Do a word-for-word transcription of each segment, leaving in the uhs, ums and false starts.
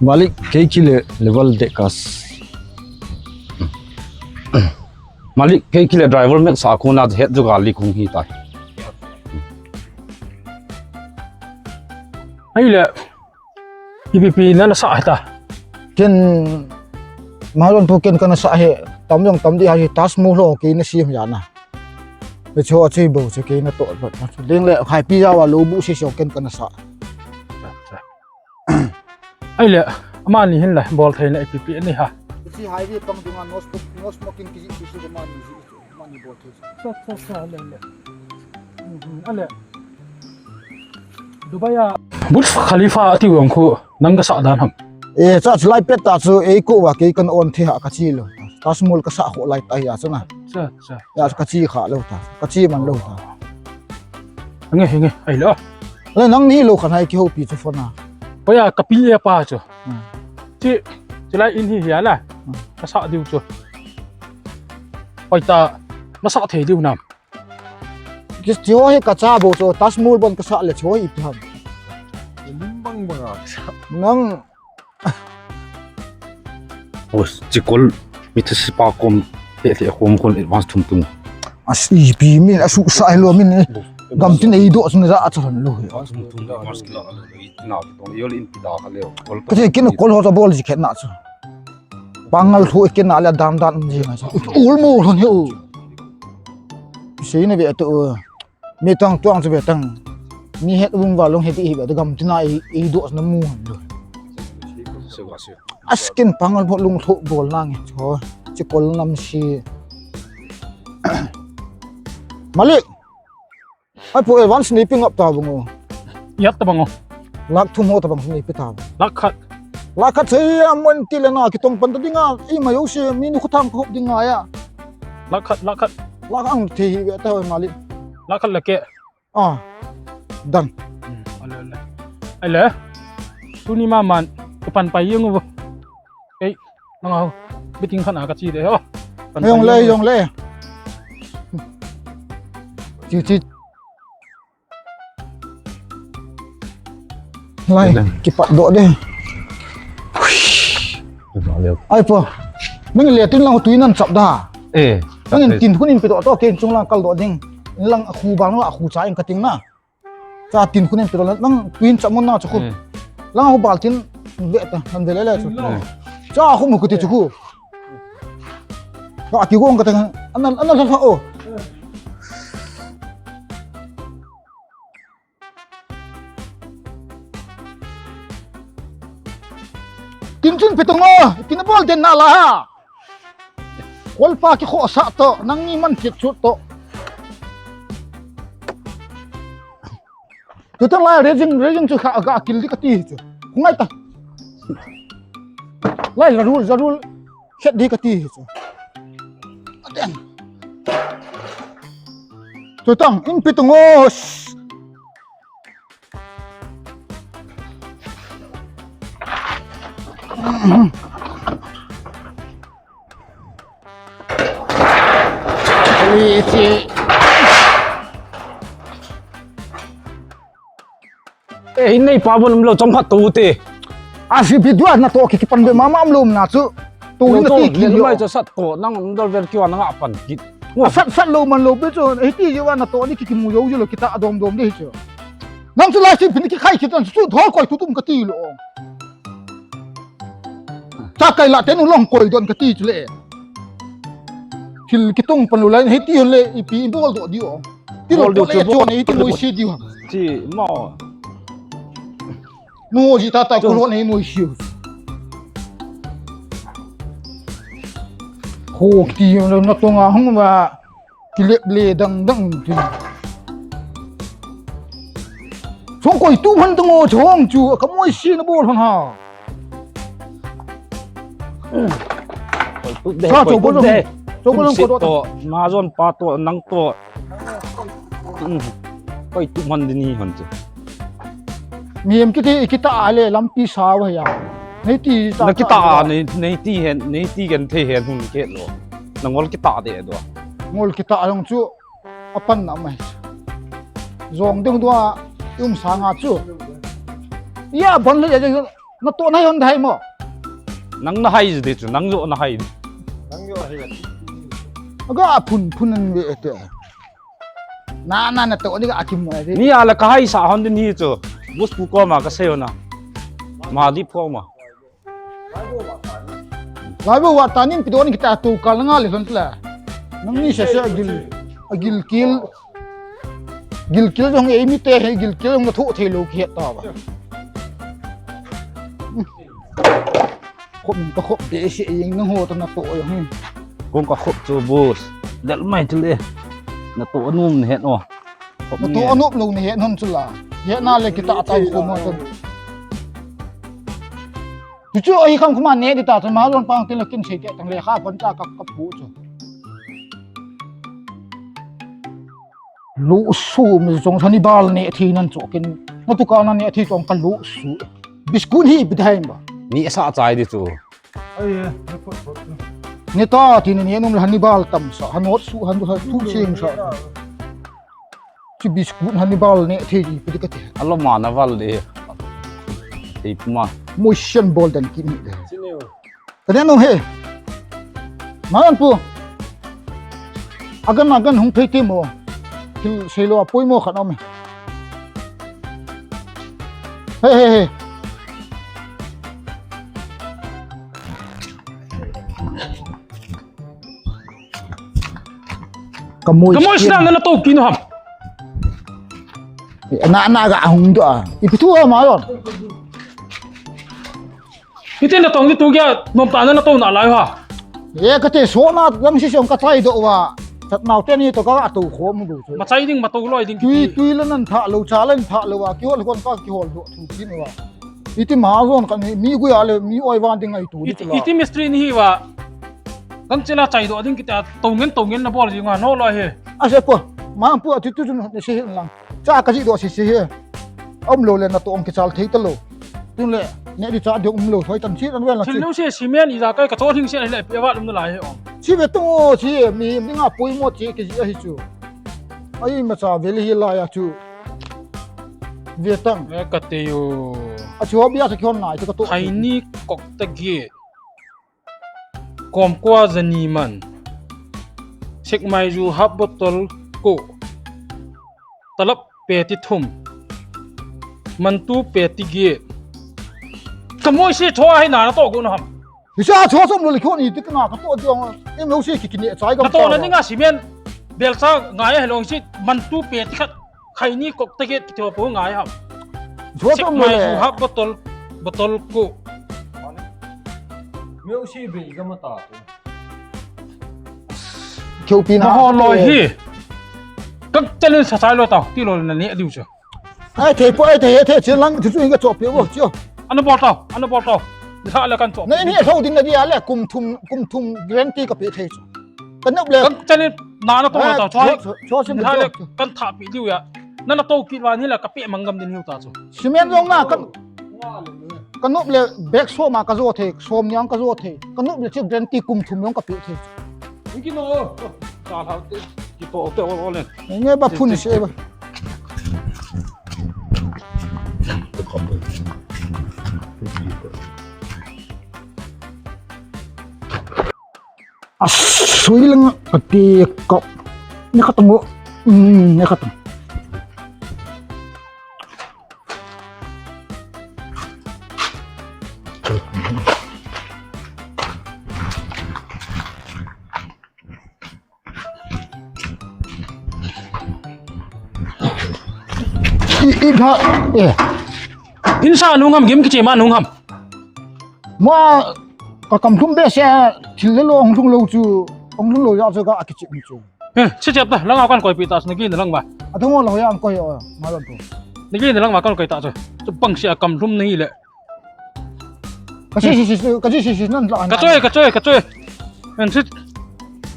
Malik, kei kile level dekas. Malik, kei kile driver mek sa ko na het jugali kung hi tai. Ahile, ipi ipi nana sa hita. Ken, maron pu ken kana sa he, tam jong tam di ha hi Taj Mahal ho kei na sim ya na. Le cho a chui bo che kei na to. Ding le khai pi ya wa lo bu si so ken kana sa. Ahile, amani hin la, bol thei na ipi ipi ni ha. Si highway pang dunga no smoke, no smoking ki ji ki si amani ji, amani bol thei. Sa, sa, sa, le, le. Mhm, ale. Dubai a Burj Khalifa ati vang khu, nang ka sa dan ham. E, cha chu lai pet ta chu, e, ko wa kei kan on the ha ka chi lo. Taj Mahal ka sa kho lai ta ya chu na. Cha, cha. Ya ka chi kha lo ta. Ka chi man lo ta. Nge, nge, ai lo. Le nang ni lo khan hai ki ho pi chu phone a. Ko ya ka pi ya pa chu. Hmm. Chi, chi lai in hi ya la. Hmm. Ka sa diu chu. Oi ta, ma sa thei diu nam. Kis tiho hi ka cha bo chu, Taj Mahal bon ka sa le tiho hi ipi ham. Lim bang bang a sa. Nang. Os, chikol, mi thu sipa kom, he, he, kom kon advance thum thum. As ipi min, asu sa hi lo min, eh. Gam tin ei do sun za a chon lo. Thum thum, advance kila lo, i na ki tong, yol in pida ka leo. Ka che kin kol ho cha bol ji khet na chu. Pangal thu kin na le dam dan um ji na chu. Ul mo lon he u. Sei na ve tu. Mi tang tuang chu ve tang. Mi het um va long he ti hi ve tu gam tina i, i do na mu han lo. Askin pangal bo lung tho bol na nge cho. Chi kol nam si. Malik. Ai po advance ni ping up ta bang o. Yat ta bang o. Lakh thum ho ta bang ni pi ta bang. Lakh khat. Lakh khat sei a mon ti le na ki tong pan ta dinga. I ma yo si mi nu khu thang khop dinga ya. Lakh khat, lakh khat. Lakh ang the hi ve ta ho Malik. Lakh khat la ke. Ah. Done. Hmm, ale, ale. Ale. Tuni ma man, ka pan pai yung bo. Ei, nang ho. Biting khan a ka chi de ho. Pan pai yung le, bo. Yung le. Chi, chi. Lai, kipat do de. Ai po. Nang le tin lang tui nan chap da. Eh. Nang in tin khun in pe do to ken chung lang kal do ding. Lang khu bang la khu cha in ka ting na. Cha tin khun in pe do nang tui in chap mon na chu khu. Eh. Lang khu bal tin ve ta han ve le le chu. Eh. Cha khu mu ku ti chu khu. Ka ki gong ka ta. Anan anan sa o. Tin tin pe tong o, tin bol den na la ha. Kol pa ki kho sa to, nang ni man kit chu to. Tu tang lai rejing, rejing chu kha ga kil di ka ti chu. Ngai ta. Lai zarul, zarul. Khet di ka ti hi chu. Aten. Tu tang, in pi tu ngos. Ui, chi. Eh, hin nei pa bon um lo chom khat to te. A si pi dua na to ki kipan be mama um lo na chu. To lo na to, ti ki le lo. Mai cha sat to, nang um dal vel kiwa nang a pan ki. A sat sat lo man lo be chu, eh, ti je wa na to ni ki ki mu yo je lo ki ta dom dom de chu. Nang chu lai si pin ki khai ki tan chu thol koi tu tum ka ti lo. Cha kai la te nu long koi don ka ti chu le. Thil ki tung pan lo lai, hiti hon le, ipi bol do di o. Ti lo bol do le chu cho bol. Ne, iti mo si di o. Chi, mo. No, ji ta ta chu. Ko lo ne mo si. Ho, ti lo na to nga hung ba. Ki lep le dang dang ti. Chong koi tu han dang o chong chu, ka moi si na bol han ha. Koi tup de, sa koi tup de. Chong ko jong, chong ko jong ko to. Ma jon pa to, nang to. Hmm. Koi tup man di ni han chu. Mi em kiti, kita ale lampi sa wa ya. Nei ti ta. Na kita, nei, nei ti hen, nei ti gen the hen hun ke lo. Na ngol kita de do. Ngol kita jong chu. Apan na mai. Jong ding dua, um sanga chu. Ya, ban le ya, ya, Natoh nahai hon dai mo. Nang nahai ji di chu, nang jo nahai. Nang jo hai. Aga phun phun an ve te. Na na natoh ni ga akim mo ve. Ni ala ka haisa hon din hi chu. Boss pu koma kasei hon a. Ma di pho ma. Lai bo wa ta nin pi don kita tu kal nga le hon tla. Nang ni se se agil agil kil. Gilkil jong eimi te hi gilkil jong na thoh thei lou kihet ta ba. Khop min ka khop behseh jeng nang ho ta natoh jong hi. Kong ka khop chu boss. Del mai thil e. Natoh anom nahet o. Khop natoh anom lou nahet hon chu la. Hetna le kita tai khom ho chu. Chu chu ahi kham khuma ne di ta chu ma lon pang tin le kin sei te tang le kha pon ta ka ka pu chu. Lusu mi jong thani bal ne thi nan chu kin. Na tu ka na ne thi jong ka lusu. Biscuit hi bidai ba. Ni sa chai di chu. Ai, eh, ni phot phot. Ni ta ti ni ni num la ni bal tam sa, han hot su, han, han thu sing sa. Chi biscuit han ni bal ne thei di pidi ka ti. Alo ma na val de. Thei puma. Motion bol dan ki ni de. Sini o. Ka den nung he. Malan pu. Agan, agan hung thei ti mo. Thil sei lo a pui mo khan om. He, he, he. Ka moi. Ka moi sina na to kinu ham. Na, na ga hung do a. Ipi thu ma lon. Iti na tong tu kya nom ta na to na lai ha. Ye ka te so na lang si song ka chai do wa. Chat nau te ni to ka to khom do. Ma chai ding ma to loi ding. Tui tui la nan tha lo cha lan tha lo wa. Ki hol kon ka ki hol do thu kin wa. Iti ma zon kan mi gui a le mi oi van ding ai tu. Iti, iti mistri ni hi wa. Kan chela chai do ding kita tongen tongen na bol ding a no lo he. A se po. Ma po ati tu tu ne se hin lang. Cha ka ji do si si he. Om lo le na to ong ki chal thei ta lo. Tun le ne di cha di um lo thoi tan chi an vel na. Thil lo se cement i ja kai ka cho thing se le pe wa lum na lai he ong. Chi ve to chi mi mi nga pui mo chi ki ji a hi chu. Ai ma cha ve le hi la ya chu. Ve tang. Ve ka te yo. A chu ho bia sa ki hon nai chu ka to. Khaini kok ta gi. Kom kwa zani man. Sek mai ju half bottle ko. Talap peti thum. Mantu peti gi. Ka moi si cho hai na na to go na ham. Hi sa cho som lo le khon i ti ka na ka to di ong. Em lo si ki ki ne chai gam. Ka to na ni nga cement. Bel sa ngai he long si mantu peti khat. Khaini kok ta ke ti ho po ngai ham. Sek mai ju half bottle, bottle ko. Meu si be ga ma ta. Keu pi na. Ho lo hi. Kak chalin sa sai lo ta. Ti lo na ne diu cha. Ai thei po ai thei thei chi lang chu chu ka cho pe wo chi. Ana bol ta, ana bol ta. Sa le kan cho. Nei ni ho din na dia le kum thum kum thum guarantee ka pe thei chu. Ka nop le. Kan chani na na to ta choi. Cho sim na le kan tha pi diu ya. Na na to kit wa ni la ka pe mang gam din hiu ta chu. Cement jong na kan. Ka nop le bag som a ka jo thei, som niang ka jo thei. Ka nop le chi guarantee kum thum jong ka pe thei. Ki no. Ka hau te ki to te o le. Nge ba phun se ba. A sui leng ka ti ko. Ni ka tong. Mm, ni ka tong. I, i pha, eh. Insa nung ham, gim kiche ma nung ham. Ma, ka kam thum be se, thil le lo, ong thung lo chu, ong thung lo ya chu ka akichi mi chu. Eh, che chep ta, lang a kan koi pi ta, na gi na lang ba. A thung lo ya ang koi, oh, ma lo tu. Na gi na lang ba kan koi ta chu. Chu bang se a kam thum na hi le. Ka si, si, si, si, ka si, si, si, nan la. Ka choi, ka choi, ka choi. En sit.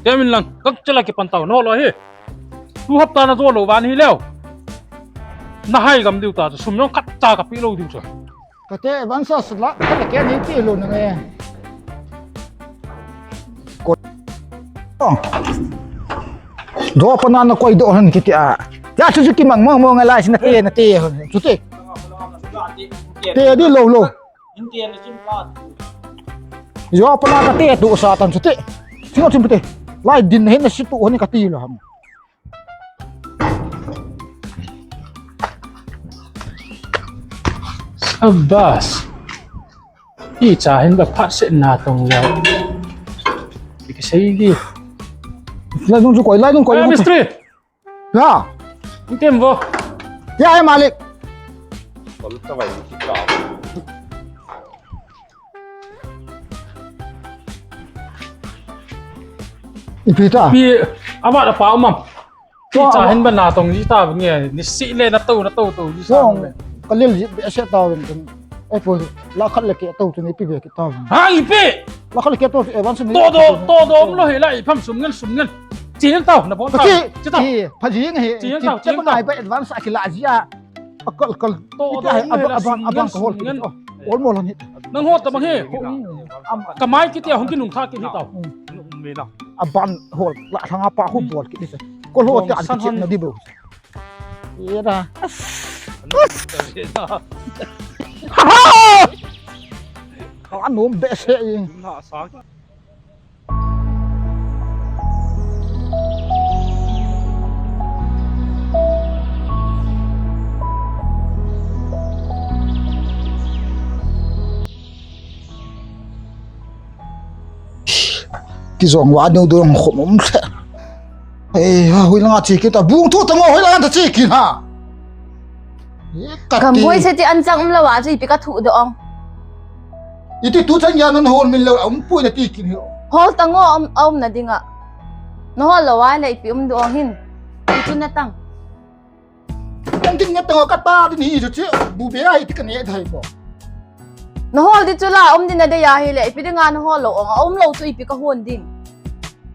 Te min lang, ka chela ki pan tau, no lo hi. Tu hapta na zo lo van hi leo. Na hai gam diu ta, sum yong khat cha ka pi lo diu cha. Ka te van sa sla, ka le ke ni ti lo na nge. Ko. Do pa na na koi do han kiti a. Ya chu chu ki mang mang mo ngai lai sin na te na te. Chu te. Te di lo lo. India ni chim pa. Yo, apa na kati tu sa tan siti. Sino chim piti. Lai din hin na situ honi kati la ham. Sabas. Icha hin ba phat se na tong le. Ki sei ki. Lai nung chu koi, lai nung koi. Ah, mistri. Ya. Item vo. Ya, hai malik. Kol ta vai ki ka. Ipi ta? Pi, awa da pa umam. Ti cha hin ba na tong ji ta nge, ni si le na to, na to to ji sa. Wong, le. Ka lil ji be se ta wen kan. Ai po, la khat le ke to tu ni pi be ke ta wen. Ha, ipi? La khat le ke to advance ni. To do, to do um lo he la, i pham sum ngan, sum ngan. Chi hin ta, na bon ta. Chi, chi ta. Chi, pha ji nge he. Chi hin ta, chi hin ta. Ngai ba advance a ki la ji a. Akal, kal. To, ita to, hai, abang, abang, abang, kahol kit. Oh, olmo lon hi. Nang hol ta bang he. Kamai kiti a hung kinung tha kit hi tau. Aban hol, la thanga pa khu bol kit hi. Kol ho te an kichep na di bo. Ira. Ha ha! Ka nom be se i. Kijong wa deu deu khom um le. Ei, ha, hui langa chi kita, bung thu tango hui langa ta chi kin ha. Ka ti. Gamboi se ti an chang um lo a chu ipi ka thu do ong. Iti tu chan ya nun hol min lo, um pui na ti kin hi. Hol tango um, um na dinga. Na hol lo a le ipi um do ong hin. Ipi chu na tang. Kan tin nge tang ka ta din hi chu che, bu be ai ti ka ne thai ko. Na hol di chu la, um din na de ya hi le, ipi dinga na hol lo ong, um lo chu ipi ka hon din.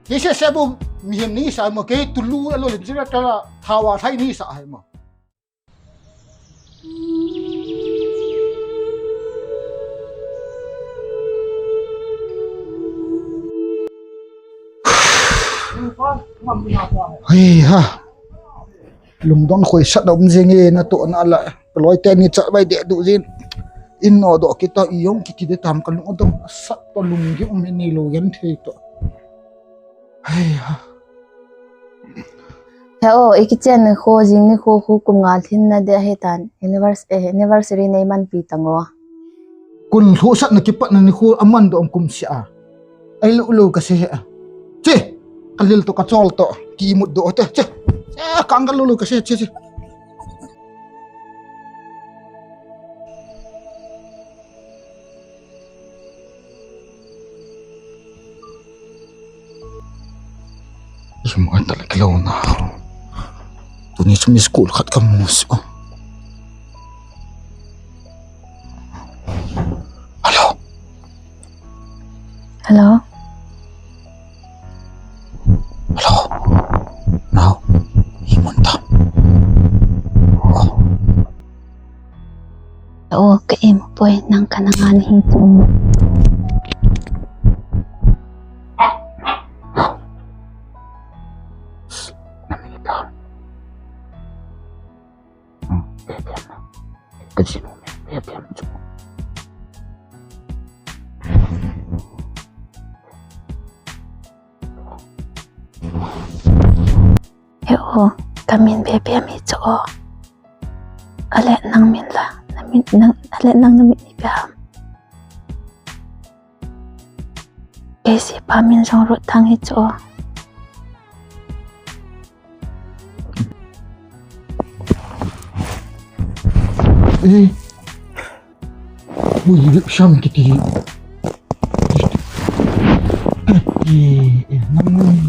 Ke se se bu mi hem ni sa mo, ke tu lu lo le chu ta la, thawa thai ni sa hai mo. Hei ha. Lungdon khoisat a um jing e, natohna la. Ka loi teni chat vai de du jin. In no do kita i jong kiti de tam ka lungdon sat to lung gi um ni lo yan thei to. Hei ha. He o, i kichen nikho, jing nikho khu kum nga lhin na de he tan. Anniversary, eh, anniversary nei man pi tang o. Kun lhusat na kipat na nikho aman do kum sia. Ai lo lo ka se he. Che, ka lil to ka chol to. Ki mut do te. Che. Che, ka ang ka lo lo ka se che che. Isum kan tala kilo na. Tuni chu miss call khat ka mu si. Hello. Hello. Hello. Nao. Hi mun ta. Oh. O, ka im poi, nang ka nang an hi chu. He o, ka min Bebe mi chu o. Ale nang min la, na min, nang, ale nang na min ipi ham. Kei si pa min jong Ruth Thang hi chu o. Eh. Ui, Sam kiti. Eh, eh, nang, nang.